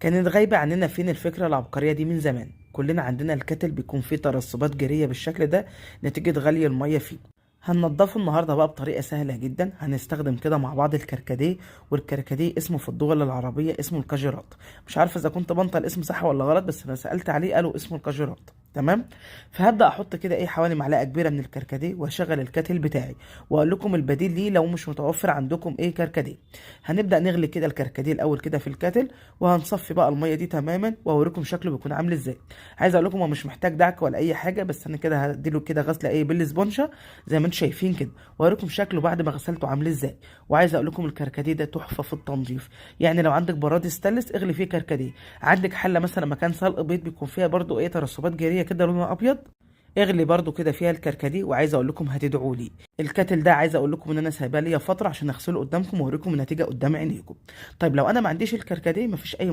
كانت غايبة عننا فين الفكرة العبقرية دي من زمان؟ كلنا عندنا ال kettle بيكون فيه ترسبات جيرية بالشكل ده نتيجة غلي المية فيه. هننضفه النهارده بقى بطريقة سهلة جدا. هنستخدم كده مع بعض الكركديه، والكركديه اسمه في الدول العربية اسمه الكاجيرات. مش عارف اذا كنت بنطق الاسم صح ولا غلط، بس انا سألت عليه قالوا اسمه الكاجيرات. تمام. فهبدأ احط كده ايه حوالي معلقة كبيرة من الكركديه واشغل الكاتل بتاعي، واقول لكم البديل ليه لو مش متوفر عندكم ايه كركديه. هنبدأ نغلي كده الكركديه الاول كده في الكاتل، وهنصفي بقى المية دي تماما، واوريكم شكله بيكون عامل ازاي. عايز اقول لكم هو مش محتاج دعك ولا اي حاجة، بس انا كده هديله كده غسلة ايه بالاسبونجة زي ما انتم شايفين كده، واوريكم شكله بعد ما غسلته عامل ازاي. وعايز اقول لكم الكركديه ده تحفة في التنظيف. يعني لو عندك براد ستانلس اغلي فيه كركديه، عندك حله مثلا مكان سلق بيض بيكون فيها برضو ايه ترسبات جيريه كده لونها ابيض، اغلي برضو كده فيها الكركديه. وعايز اقول لكم هتدعوا لي. ال kettle ده عايز اقول لكم ان انا سايباه ليا فترة عشان اغسله قدامكم واوريكم النتيجة قدام عينيكم. طيب لو انا ما عنديش الكركديه مفيش اي